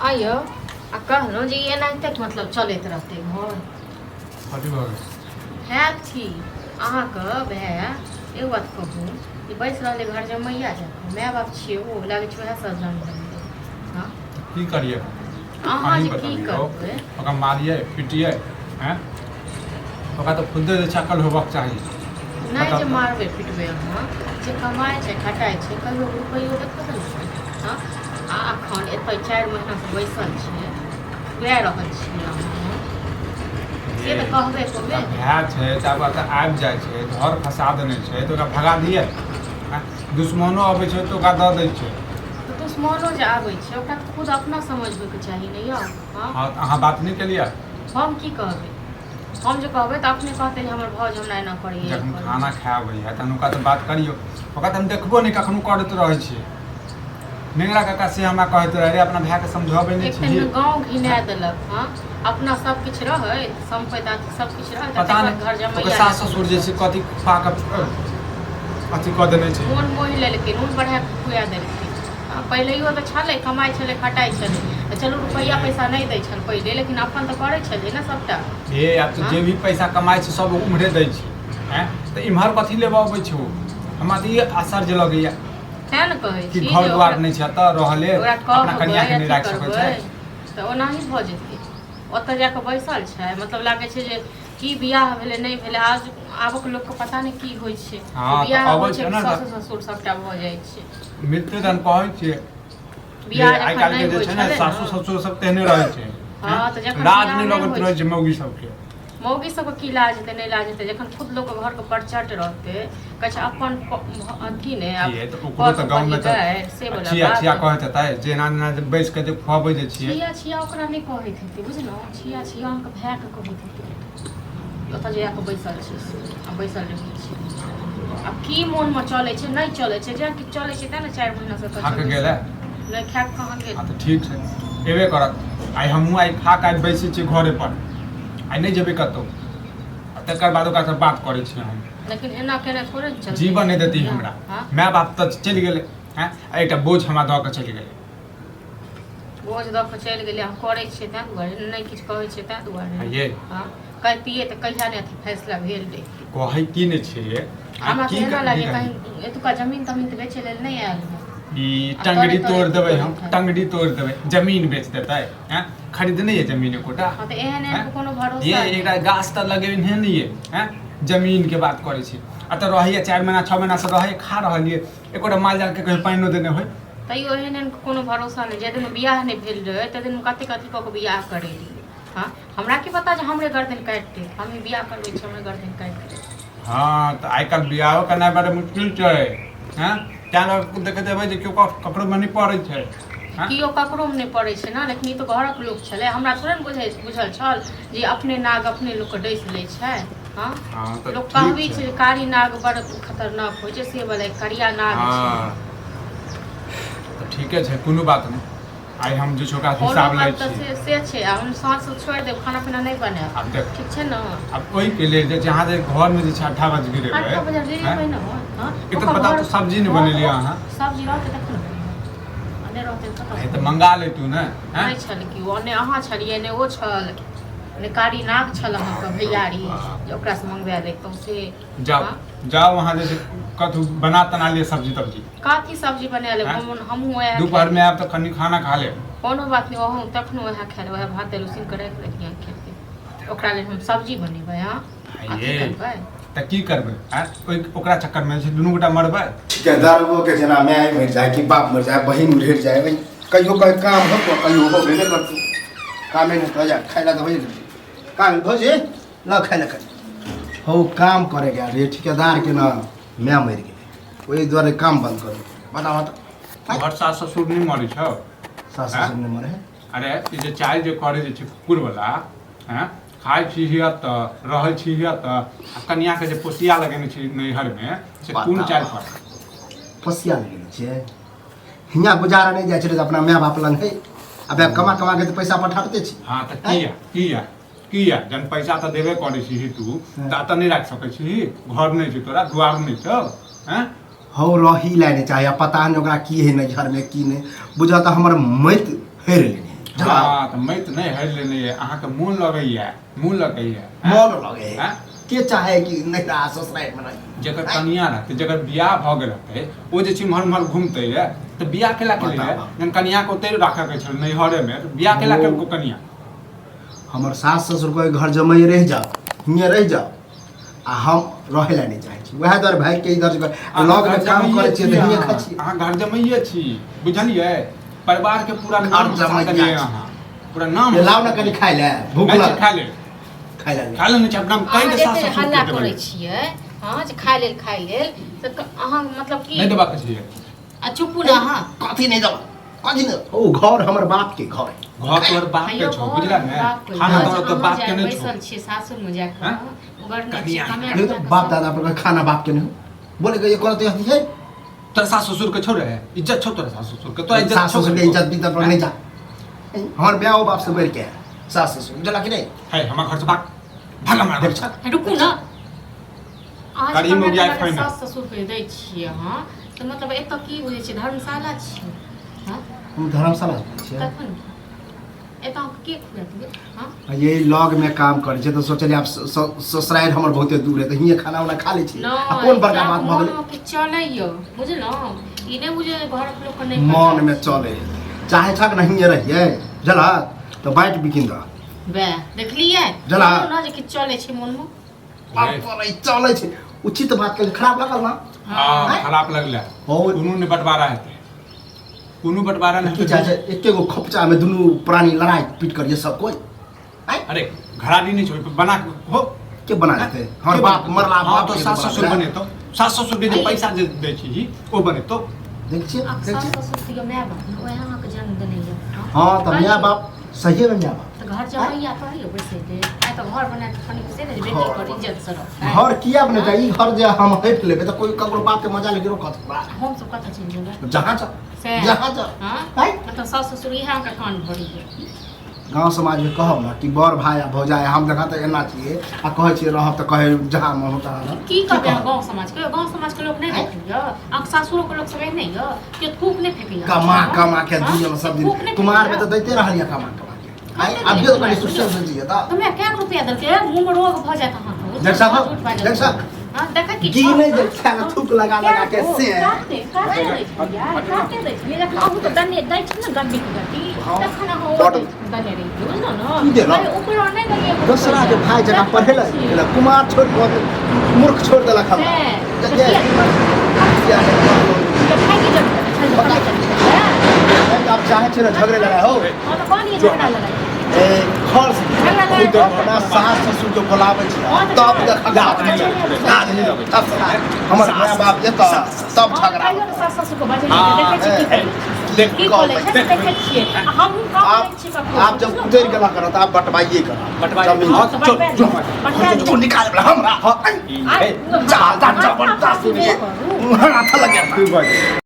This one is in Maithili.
आइयो आ कहलहुँ जे ई एनाहिते मतलब चलैत रहतै घर। कथी भऽ गेल? हैत की अहाँके भाय, एगो बात कहू, ई बैस रहलै घर जमैया जकाँ, माय बाप छियै ओ, लागै छै उएह सजन बनलै। हँ, की करियै? अहाँ अहीं जे की बतबियौ। करबै? ओकरा मारियै पिटियै? हैं, ओकरा तऽ खुदे जे छै अकल होबक चाही। नहि बताउ जे तऽ। मारबै पिटबै अहाँ, जे कमाइ छै खटाइ छै, कहियो रुपैयो देखत ने? हँ, आ अखन एतऽ 4 महीनासँ बैसल छियै, खुआ रहल छियै अहाँ, से तऽ कहबै कहबै। तऽ भाय छै तऽ आब एतऽ आबि जाइ छै, घर फँसा देने छै, तऽ ओकरा भगा दियै? आँय, दुश्मनो अबै छै तऽ ओकरा दऽ दै छै। तऽ दुश्मनो जे आबै छै, ओकरा तऽ खुद अपना समझ होइके चाही ने यौ? हँ। हँ, तऽ अहाँ बात नहि केलियै? हम की कहबै? हम जे कहबै तऽ अपने कहतै जे हमर भाउज हमरा एना करैए। जखन खाना खाय अबैए तहन ओकरा तऽ बात करियौ। ओकरा तऽ हम देखबो नहि कखनो करैत रहै छियै। नेंगरा काका से हमरा कहैत रहै रे, अपना भायके समझबै नहि एक तऽ छी। गाँव घिना देलक। हँ, अपना सब किछु रहै, सम्पति अथी सब किछु रहै, पता तकर बाद नहि घर ओकर जमैया सास ससुर जे छै कथी खुआ कऽ अथी कऽ देने छै। मोन मोहि लेलकै, नून बढ़ा कऽ खुआ देलकै। आ पहिलैयो तऽ छलै, कमाइ छलै, खटाइ छलै, तऽ चलू रुपैआ पैसा नहि दै छल पहिले, लेकिन अपन तऽ करै छलै ने सभटा। हे, आब तऽ जे भी पैसा कमाइ छै सब उम्हरे दै छै। आँय, तऽ इम्हर कथी लेबऽ अबै छै ओ? हमरा तऽ ई आश्चर्य लगैया। तेँ ने कहै कि छी घर जे दुआर ओकरा नहि छै एतऽ रहले ओकरा अपना कहबै कनियाके नहि अथी राखि सकै करबै छै। तऽ ओनाही भऽ जेतै। ओतऽ जा कऽ बैसल छै, मतलब लागै छै जे की बियाह भेलै नहि भेलै। आज आबक लोकके पता नहि की होइ छै। हँ, तऽ बियाह अबै होइ छै छै ने सासु तऽ ससुर सबटा भऽ जाइ छै। मिलते तहन कहै छियै जे बियाह आइ जखन काल्हिके नहि जे होइ छै ने छलै सासु ने ससुर सब तेहने रहै छै। हँ, तऽ जखन लाज बियाह नहि नहि लगैत होइ रहै छै मौगी सबके। मौगी सबके की लाज हेतै, नहि लाज हेतै, जखन खुद लोकके घरके परचट रहतै। कहै छै अपन अथी ने आब किए तऽ ओकरो कर तऽ गाँवमे पड़ी तऽ गारि से वला छिया छिया बात। कहैत हेतै जे एना एना जे बैस कऽ जे खुअबै जे छियै। छिया छिया ओकरा नहि कहैत हेतै, बुझलहुँ? छिया छिया अहाँके भायके कहैत हेतै, ओतऽ जाकऽ बैसल छै से आ बैसल रहै छै। आब की मोनमे चलै छै, नहि चलै छै, जे किछु चलै छै, तेँ ने 4 महीनासँ एतऽ खा छै कऽ बैसल। गेलै? नहि, खाय कऽ कहाँ गेल? हँ, तऽ ठीक छै, एबे करत। आइ हमहूँ आइ खा कऽ आइ बैसै छियै घरे पर, आइ नहि जेबै कतहु, आ तकर बाद ओकरासँ बात करै छियै हम। लेकिन एना केना थोड़े ने चलतै। जीवन नहि देती हमरा। हँ। माय बाप तऽ चलि गेलै। हँ, आ एकटा बोझ हमरा दऽ कऽ चलि गेलै। बोझ दऽ कऽ चलि गेलै। हम करै छियै ताहि दुआरे नहि किछु कहै छियै, ताहि दुआरे। आ ये हँ, कहितियै तऽ कहिया ने अथी फैसला भेल रहितै। कहै की नहि छियै आ हमरा की तऽ एना लागैए कही? कहीं एतुका जमीन तमीन तऽ बेचै लेल नहि आयल हँ। ई आ टंगड़ी तोरे तोरे तोड़ि की देबै हम। करैत है? टंगड़ी तोड़ि देबै, जमीन बेच देतै? हैं, खरीदने ये जमीन एकोटा? हँ, तऽ एहन एहन हैं? के कोनो ये भरोसा एकटा नहि। गाछ तऽ लगेने नहि ये। हैं, जमीन के बात करै छी। आ तऽ रहैए 4 महीना 6 महीना से रहैए, खा रहल ये, एकोटा माल जाल के कहियो पानिओ देने होय। तैयो एहन एहन के कोनो भरोसा नहि। जाहि दिन बियाह नहि भेल रहै ताहि दिन कतेक अथी कऽ कऽ बियाह करेलियै। हँ, हमरा की पता जे हमरे गर्दन काटि देत। हमही बियाह करबै छी, हमरे गर्दन काटि देत। हँ, तऽ आइ काल्हि बियाहो केनाइ बड़ा मुश्किल छै। हँ, तैं लऽ कऽ देखैत हेबै जे केओ ककरो मे नहि पड़ै छै। हँ। केओ ककरोमे नहि पड़ै छै ने, लेकिन ई तऽ घरक लोक छलै। हमरा थोड़े ने बुझै बुझल छल जे अपने नाग अपने लोकके डसि लै छै। हँ। हँ, तऽ लोक ठीक कहबी छै। छै जे कारी नाग बड़ खतरनाक होइ छै, से वला ई करिया नाग छै। हँ, तऽ ठीके छै, कोनो बात नहि। आइ हम जे छै ओकरा कोनो हिसाब लै बात तऽ छी। से से छै। आ हम साँझसँ छोड़ि देब, खाना पीना नहि बनायब। आब देख। ठीक छै ने? आब ओहिके लेल जे अहाँ जे घरमे जे छै अट्ठा बज गिरेबै। 8 बजे गिरेबै ने? हँ। ई तऽ बताउ तऽ सब्जी नहि बनेलियै अहाँ। सब्जी रहतै तखन ने बनेबै, आ नहि रहतै तऽ हे कतऽसँ? तऽ मंगा लैतू ने। नहि छल केओ, नहि अहाँ छलियै, नहि ओ छल, नहि कारी नाग छल अहाँके भैयारी जे ओकरासँ मंगवा लैतहुँ से। जाउ। हँ? जाउ, अहाँ जे छै कथू बना तना लिअ, सब्जी तब्जी। कथी सब्जी बना लेब? आँय? हमहूँ वएह दोपहरमे आयब तऽ कनि खाना खा लेब। कोनो बात नहि, ओहो तखनो वएह खाय लेब। वएह भात दालि उसिन कऽ राखि देलियै, खेतै। ओकरा लेल हम सब्जी बनेबै? हँ, अथी ये करबै? तऽ की करबै? आँय, ओहि ओकरा चक्करमे जे छै दुनू गोटा मरबै। ठिकेदारोके जेना माय मरि जाय कि बाप मरि जाय, बहिन उधरि जाय, ओहि कहियो कहियो काम होतो, कहियो ओहो भेबे करतौ, कामे नहि कऽ जा, खाय लए तऽ होइए गेलै। काम भौजी ल खाय लए कनि हौ। काम करे गेल रहियै, ठिकेदारके ने माय मरि गेलै, ओहि दुआरे काम बंद कर देलकै। बताबऽ तऽ। घर सास ससुर नहि मरै छौ? सास ससुर नहि मरे है। अरे, ई जे चाय जे करे जे छै कुकुर वाला, हैं, खाइ छी हिया तऽ रहै छी हिया तऽ, आ कनिया के जे पोसिया लगेने छी नैहरमे से कोन बताबऽ। चालि पर? फसिया लगेने छियै? हियाँ गुजारा नहि जाइ छलै तऽ अपना माय बाप लग है, आ बाप कमा कमा के तऽ पैसा पठाबिते छी। हँ, तऽ किया किया किया जहन पैसा तऽ देबे करै छी तू, तऽ एतऽ नहि राखि सकै छी? घर नहि छै तोरा? दुआर नहि छौ? हैं? हौ, रही लए नहि चाही। आ पता नहि ओकरा की है नैहरमे की नहि, बुझऽ तऽ हमर मति हेर लेने। हाँ तऽ मति नहि हरि लेने यऽ अहाँके मोन लगैया, मोन लगैया। मोन लगे हैं? के चाहे कि नहीं रहा ससुराल में रही। जकर कनिया रहतै, जकर बियाह भऽ गेल रहतै, ओ जे छै इम्हर उम्हर घुमतै रे, तऽ बियाह केला के लिए जहन कनिया के ओतै राखऽ के छलै नैहरे में, तऽ बियाह केला के कनिया। हमर सास ससुर कहे घर जमाई रह जाओ, हियाँ रह जाओ, आ हम रहे ला नहीं चाहे छी, वएह दुआरे भागि के इधर लग में काम करै छियै तऽ हियाँ खाइ छियै। अहाँ घर जमाइए छी, बुझलियै? परिवार के पूरा नाम घर जमाइए देलियै छी। अहाँ, पूरा नाम। लाउ ने कनि खाइ लए, भूख नहि छै, लगल। खा ले, खाइ लए। खा ले नहि छै, अपना कहि अहाँ के सास जते ससुर हल्ला के करै देबै। छियै, हँ, जे खाय लेल, खाय लेल, तऽ अहाँ मतलब की नहि देबाक छै। आ चुपू ने अहाँ। कथी नहि देबा, कथी नहि? ओ घर हमर बाप के घर है। घर तोहर बाप के छौ, बुझला ने? खाना तोहर तो बाप के नहीं छौ। बैसल छियै सासुर में जाके, हैं? ओकर नहि कनिया। छै, कमाए नहीं तो बाप दादा पर खाना बाप के नहीं हो। बोले के ये करते हती है। तोरा सास ससुर के छौ रे, इज्जत छौ तोरा सास ससुर के, तोरा इज्जत सास छौ ससुर के इज्जत भी पर नहीं जा। हमर ब्याह बाप से बढ़ के है सास ससुर, बुझला कि नहीं? है हमर घर से भाग, भाग हमरा घर देख से। रुकू ना। अहाँ करीम हो गया कमाए फाइनल। सास ससुर के दै छियै अहाँ, तऽ मतलब एतऽ की बुझै छियै, धर्मशाला छियै? हँ? हम धर्मशाला छियै। कखन एतऽ अहाँके के खुआत गे? हँ? ये लग में काम करै छै तऽ सोचलियै आब ससुरारि हमर बहुते दूर है, तऽ हियाँ खाना उना खा लै छी। आ कोन बड़का बात भऽ गेलै? मोनमे कि चलैयौ, बुझलहुँ? ई नहि बुझै घरक लोकके नहि मन पता। में चले चाहे छक ने हियाँ रहियै, बुझलह? तऽ बाँटि बिकिन दह। वएह देखलियै जला। कहलहुँ ने जे किछु चलै छै मोनमे। बाप रे, चलै छै। उचित बात के खराब लागल ना? हाँ, खराब लगलै। और कोनो नहि बंटवारा हेतै, कोनो बंटवारा नहि की हेतै। चाहे छै एके गो खोपचा में दुनू प्राणी लड़ाई पीट करिए सब कोई। अरे घराड़ी नहीं छोड़ बना के हो के बना देते? हमर के बाप बनेतौ? मरला हाँ बाप तो के सास बना ससुर देला। बनेतौ, सास ससुर के जे पैसा जे दै छी ओ बनेतौ। देख छियै, आब देख सास छियै। ससुर तऽ माय बाप ने, ओएह अहाँके जन्म देने यऽ। हाँ तऽ माय बाप सहिए में माय बाप। तऽ घर जमैया कहियो बैसै दे, आइ तऽ घर बना कऽ कनि बैसै ने जे बेटी घर पर इज्जत से रहतै। घर किया बने जाय? ई घर जे हम हटि लेबै तऽ कोई ककरो बाप के मजा लेके रोकत हमरा? हम सब कतऽ चलि जेबै? जहाँ जा, से जहाँ जा। हाँ? आँय? मतलब सास ससुर इएह अहाँके कान भरैया। गाँव समाज में कहब ना कि बड़ भाई आ भौजाई हम देखा तऽ एना छियै आ कहै छियै रहब तऽ कहै जहाँ मन हो तहाँ रहब। की कहबै कहब? गाँव समाज के? गाँव समाज के लोक नहि देखैया? अहाँके सासुरो के लोक सब एहने यऽ? केओ थूक नहि फेकैया? कमा कमा के हाँ? दिअ सब दिन थूक नहि कुमार में फेकैया? तऽ दैते रहलियै कमा कमा के। आँय, कते अभियो देलियै कनि कुमार? सुस्तर से जियै तऽ। तऽ हमरा कए रुपया देलकै? मुँह में रोग भऽ जायत अहाँके। देख सक, झूठ बाजत। देख सक। हाँ, देखै की की छौ? नहि देख सक, थूक लगा लगा के से। काते, काते दै छलियै, काते दै छलियै। जखन अहूँ तऽ दने दै छी ने गड्डी के गड्डी, हाँ। तखन अहाँ ओ बड। दने रहियै, बुझलहुँ ने? की देलक? अरे, ओकरो नहि देलियै एगो दोसरा के रुपैआ। भाई जकाँ पढ़े लए गेलक, कुमार छोड़ि कऽ मूर्ख छोड़ि देलक हमरा। से, जे- तऽ किया किया नहि पढ़लहुँ? तऽ भागि गेल, चल, चल, चल, चल। आब चाहे छै ने झगड़े लड़ाई हो। हाँ, तऽ कहलियै झगड़ा लड़ाई। ए, घर से झगड़ा लड़ाई खुद अपना सास ससुर के बोलाबै छी हाँ, तऽ तब देखब आदमी लगै छै। तब हमर माय बाप एतऽ तब हाँ, झगड़ा। कहियो ने सास ससुर के बजेलियै, हाँ, देखै छी की करै छै। देख, की करै छै, से देखै छियै। आ हमहूँ कम आब दै छी ककरो, आब जब बुझलहुँ उतरि ने? गेला करत आब बटवाइए करत। बटवाइए। जमीन। हाँ, तऽ चल, बटवाए चल। बटवाए तू निकाल बला हमरा। ई, आइ, जा जा जबरदस्त करू। हाथ लगे। तू बज।